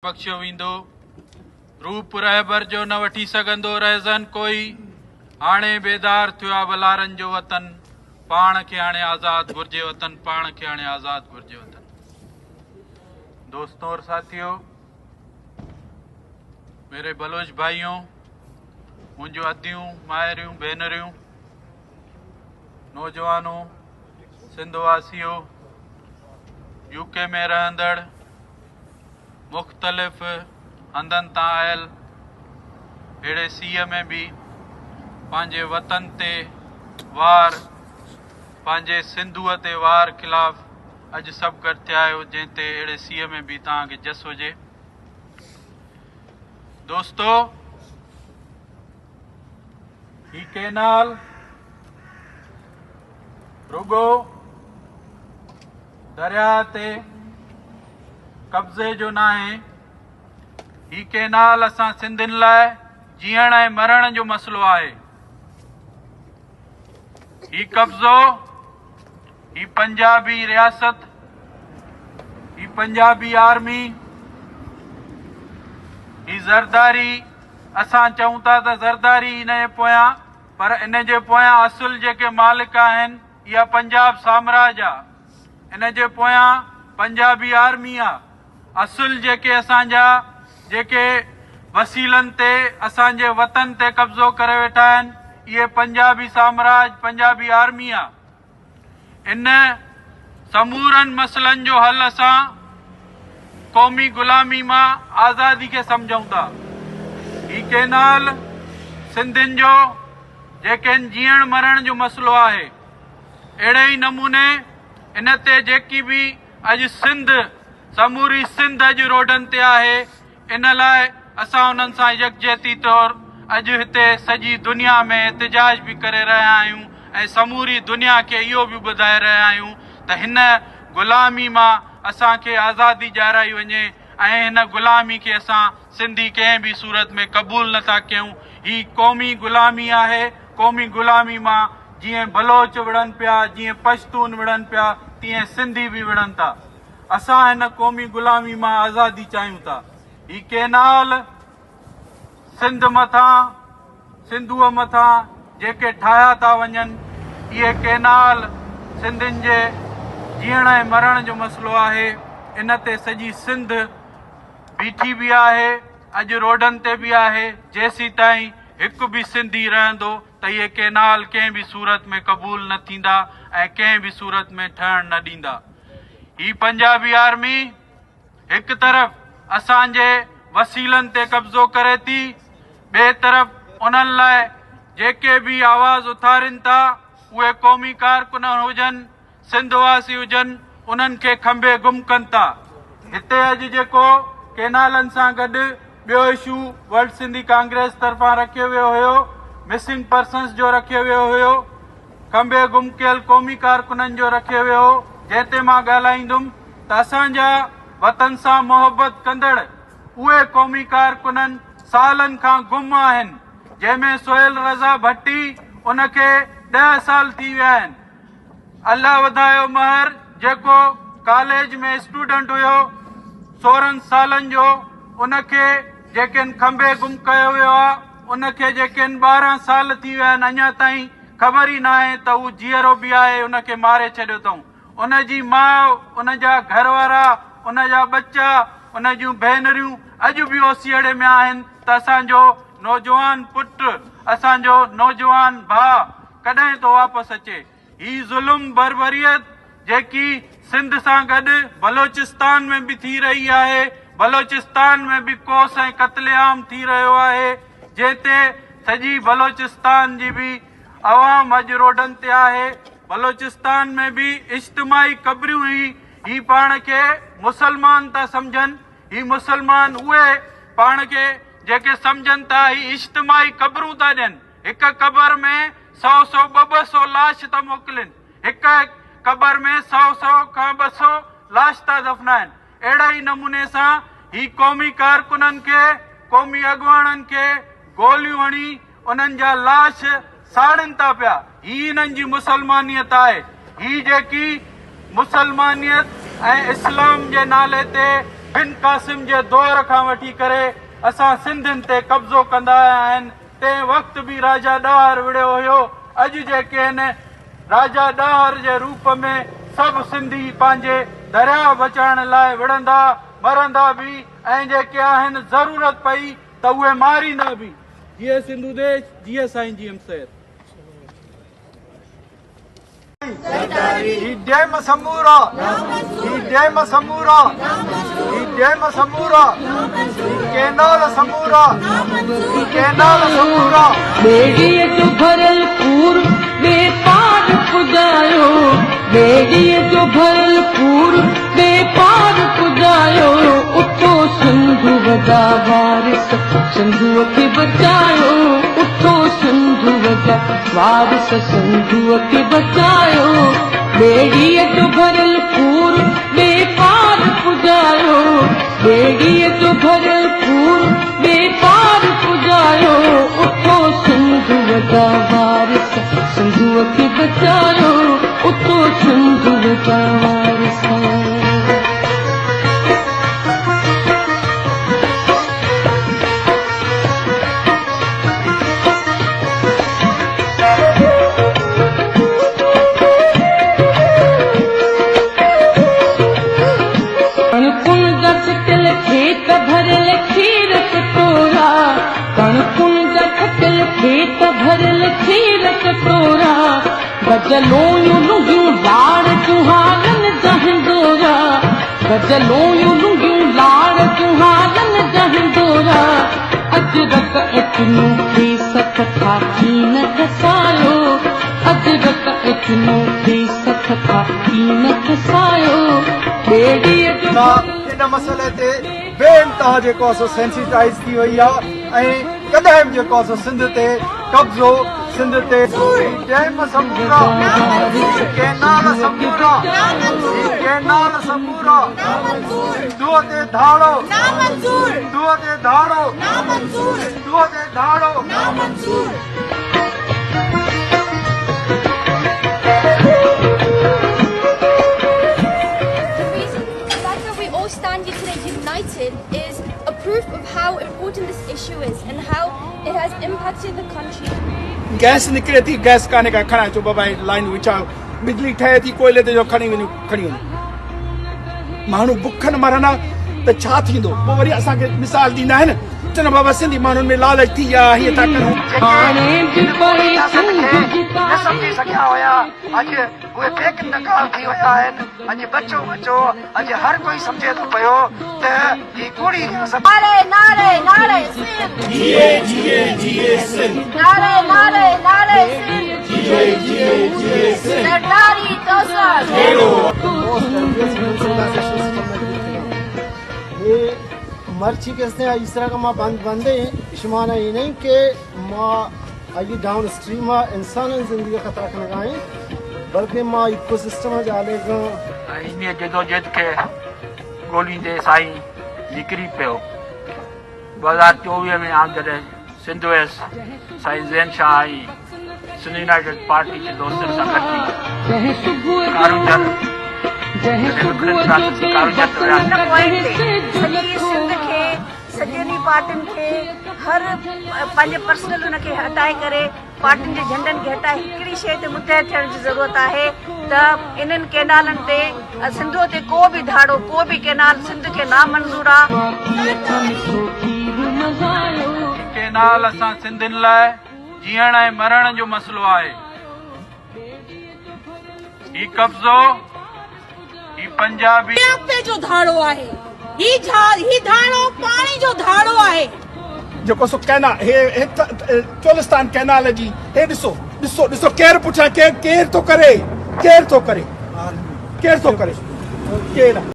بخشيو ويندو. روپ رهبر جو نه وٺي سگهندو رهزن ڪوئي. هاڻي بيدار ٿيو آ ولارن جو وطن. پاڻ کي هاڻي آزاد گهرجي وطن پاڻ کي هاڻي آزاد گهرجي وطن. دوستو اور ساٿيو، ميري بلوچ ڀائيو، منهنجون اديون، مائريون، ڀينريون، نوجوانو، سنڌ واسيو، يو ڪي ۾ رهندڙ مختلف هنڌن تان آيل اهڙي سيء ۾ به پنهنجي وطن تي وار، پنهنجي سنڌوء تي وار خلاف اڄ سڀ گڏ ٿيا آهيو، جنهن تي اهڙي سيء ۾ به توهان کي جس هجي. دوستو! هي ڪئنال رڳو درياهه تي قبضي جو ناهي، هي ڪئنال اسان سنڌين لاء جيئڻ ۽ مرڻ جو مسئلو آهي. هي قبضو، هي پنجابي رياست، هي پنجابي آرمي، هي زرداري، اسان چئون ٿا ته زرداري ان جي پويان، پر ان جي پويان اصل جيڪي مالڪ آهن اها پنجاب سامراج آ، ان جي پويان پنجابي آرمي آ، اصل جيڪي اسان جا جيڪي وسيلن تي اسان جي وطن تي قبضو ڪري ويٺا آهن اهي پنجابي سامراج، پنجابي آرمي آ. ان سمورن مسئلن جو حل اسان قومي غلامي مان آزادي کي سمجهون ٿا. هي ڪينال سنڌين جو جيڪين جيئڻ مرڻ جو مسئلو آهي. اهڙي ئي نموني ان تي جيڪي به اڄ سنڌ سموري سنڌ اڄ روڊن تي آهي ان لاء اسان انهن سان يڪجهتي طور اڄ هتي سڄي دنيا ۾ احتجاج به ڪري رهيا آهيون ۽ سموري دنيا کي اهو به ٻڌائي رهيا آهيون ته هن غلامي مان اسان کي آزادي ڏيارائي وڃي ۽ هن غلامي کي اسان سنڌي ڪنهن به صورت ۾ قبول نه ٿا ڪيون. هي قومي غلامي آهي، قومي غلامي مان جيئن بلوچ وڙهن پيا، جيئن پشتون وڙهن پيا، تيئن سنڌي به وڙهن ٿا. اسان هن قومي غلامي مان آزادي چاهيون ٿا. هي ڪينال سنڌ مٿان، سنڌوء مٿان جيڪي ٺاهيا ٿا وڃن، اهي ڪينال سنڌين جي جيئڻ ۽ مرڻ جو مسئلو آهي. ان تي سڄي سنڌ بيٺي به آهي، اڄ روڊن تي به آهي. جيسيتائين هڪ به سنڌي رهندو ته اهي ڪينال ڪنهن به صورت ۾ قبول نه ٿيندا ۽ ڪنهن به صورت ۾ ٺهڻ نه ڏيندا. هي پنجابي آرمي هڪ طرف اسان جي وسيلن تي قبضو ڪري ٿي، ٻئي طرف انهن لاء جيڪي به آواز اٿارين ٿا اهي قومي ڪارڪن هجن، سنڌ واسي هجن، انهن کي کنڀي گم ڪن ٿا. هتي اڄ جيڪو ڪينالن سان گڏ ٻيو اشو ورلڊ سنڌي ڪانگريس طرفان رکيو ويو هيو، مسنگ پرسنز جو رکيو ويو هيو، کنڀي گم ڪيل قومي ڪارڪنن جو رکيو ويو هو، جنهن تي مان ڳالهائيندم ته اسان جا وطن سان محبت ڪندڙ اهي قومي ڪارڪنن سالن کان گم آهن، جنهن ۾ سهيل رضا ڀٽي ان کي 10 سال ٿي ويا آهن، الله وڌايو مهر جيڪو ڪاليج ۾ اسٽوڊنٽ هيو 16 سالن جو ان کي جيڪين کنڀي گم ڪيو ويو آ ان کي جيڪين 12 سال ٿي ويا آهن اڃا تائين خبر ئي ناهي ته هو جيئرو به آهي ان کي ماري ڇڏيو اٿئون ان جي ماء ان جا گهر وارا ان جا ٻچا ان جون ڀينريون اڄ به اوسيئڙي ۾ آهن ته اسان جو نوجوان پٽ اسان جو نوجوان ڀاء ڪڏهن ٿو واپس اچي. هي ظلم بربريت جيڪي سنڌ سان گڏ بلوچستان ۾ به ٿي رهي آهي، بلوچستان ۾ به ڪوس ۽ قتل عام ٿي رهيو آهي، جنهن تي سڄي بلوچستان جي به عوام اڄ روڊن تي آهي، بلوچستان ۾ به اجتماعي قبريون هي هي پاڻ کي مسلمان ٿا سمجهن، هي مسلمان اهي پاڻ کي جيڪي سمجهن ٿا هي اجتماعي قبرون ٿا ڏين. هڪ قبر ۾ سئو سئو ٻه ٻه سئو لاش ٿا موڪلين، هڪ قبر ۾ سئو سئو کان 200 لاش ٿا دفنائن. اهڙي ئي نموني سان هي قومي ڪارڪنن کي، قومي اڳواڻن کي گوليون هڻي انهن جا لاش ساڙين ٿا پيا. هي انهن جي مسلمانيت آهي. هي جيڪي مسلمانيت ۽ اسلام جي نالي تي بن قاسم جي دور کان وٺي ڪري اسان سنڌين تي قبضو ڪندا آيا آهن، تنهن وقت به راجا ڏاهر وڙهيو هيو، اڄ جيڪي هن راجا ڏاهر جي روپ ۾ سڀ سنڌي پنهنجي درياء بچائڻ لاء وڙهندا، مرندا به ۽ جيڪي آهن ضرورت پئي ته اهي ماريندا به. جيئي سنڌو ديش، جيئي سائين جي ايم سيد. هي ڊيم سمورا، هي ڊيم سمورا، هي ڊيم سمورا، هي ڪينال سمورا، هي ڪينال سمورا. ٻيڙيء جو ڀريل پور ٻئي پار پڄايو، ٻيڙيء جو ڀريل پور ٻئي پار پڄايو، اٿو سنڌوء جا وارث سنڌوء کي بچايو، اٿو سنڌوء جا وارث سنڌوء کي بچايو، ٻيڙيء جو ڀريل پور ٻئي پار پڄايو، ٻيڙيء جو ڀريل پور ٻئي پار پڄايو، اٿو سنڌوء جا وارث سنڌوء کي بچايو، اٿو سنڌوء جا وارث. ڪڻڪن جا ڇٽل کيت ڀريل کير ڪٽورا، ڪڻڪن جا ڇٽل کيت ڀريل کير ڪٽورا، گج لويون لونگيون لاڙ جون هارن جا هندورا، گج لويون لونگيون لاڙ جون هارن جا هندورا، اجرڪ ۽ چنو کيس کٿا ڪين کسايو، اجرڪ ۽ چنو کيس کٿا ڪين کسايو، ٻيڙيء جو سا ان مسئلي تي بي انتها جيڪو آهي سو سينسيٽائيز ٿي وئي آهي ۽ ڪڏهن به جيڪو آهي سو سنڌ تي قبضو سنڌ تي ڊيم سمورا ڪينال سمورا ڪينال سمورا سنڌوء تي ڌاڙو سنڌوء تي ڌاڙو سنڌوء تي ڌاڙو. The reason, the fact that we all stand here today united is a proof of how important this issue is and how it has impacted the country. Gas نڪري ٿي گئس ڪانهي ڪا کڻائي اچو بابا هي لائنون وڇايو بجلي ٺهي ٿي ڪوئلي تي جو کڻي وڃو کڻي وڃو ماڻهو بکن مرندا ته ڇا ٿيندو پوء وري اسان کي مثال ڏيندا آهن چوندا بابا سنڌي ماڻهن ۾ لالچ ٿي ويا هيئن ٿا ڪرون. هاڻي به پڙهي جيڪي هن ڪوڙي سنڌ سياست جي کي نه سمجهي تاريخ سگهيا هيا اڄ اهي بي نقاب ٿي ويا آهن اڄ ٻچو ٻچو اڄ هر ڪوئي سمجهي ٿو پيو ته هي ڪوڙي رياست. نعري نعري نعري سنڌ. جيئي جيئي جيئي سنڌ. نعري نعري نعري سنڌ. جيئي جيئي جيئي سنڌ. زرداري توسان. مرچی کستے ہیں اس طرح کا ما بند بندے ہیں اشمانا یہ نہیں کہ ما آئی ڈاؤن سٹریم انسان زندگی خطرہ کنگا ہیں بلکہ ما ایکو سسٹم جالے گا۔ ۽ انهيء جدوجهد کي ڳوليندي سائين نڪري پيو. 2024 ۾ آئون جڏهن سنڌ ويس، سائين زين شاهه ۽ سنڌ يونائيٽيڊ پارٽي جي دوستن سان گڏجي ڪارونجهر جڏهن وکڙن پيا ته اسين ڪارونجهر تي ان پوائنٽ وياسين. تي سڄي سنڌ کي سڄن ئي پارٽين کي هر پنهنجي پرسنل ان کي هٽائي ڪري پارٽين جي جهنڊن کي هٽائي هڪڙي شيء تي متحد ٿيڻ جي ضرورت آهي ته انهن ڪينالن تي سنڌوء تي ڪو به ڌاڙو ڪو به ڪينال سنڌ کي نامنظور آ. هي ڪينال اسان سنڌين لاء جيئڻ ۽ مرڻ جو مسئلو آهي. هي قبضو، هي پنجابي. نياپي جو ڌاڙو آهي. هي هي ڌاڙو پاڻي جو ڌاڙو آهي. جيڪو سو ڪينال هي هي چولستان ڪينال جي هي ڏسو ڏسو ڏسو ڪير پٺيان ڪير ڪير ٿو ڪري ڪير ٿو ڪري ڪير ٿو ڪري ڪير.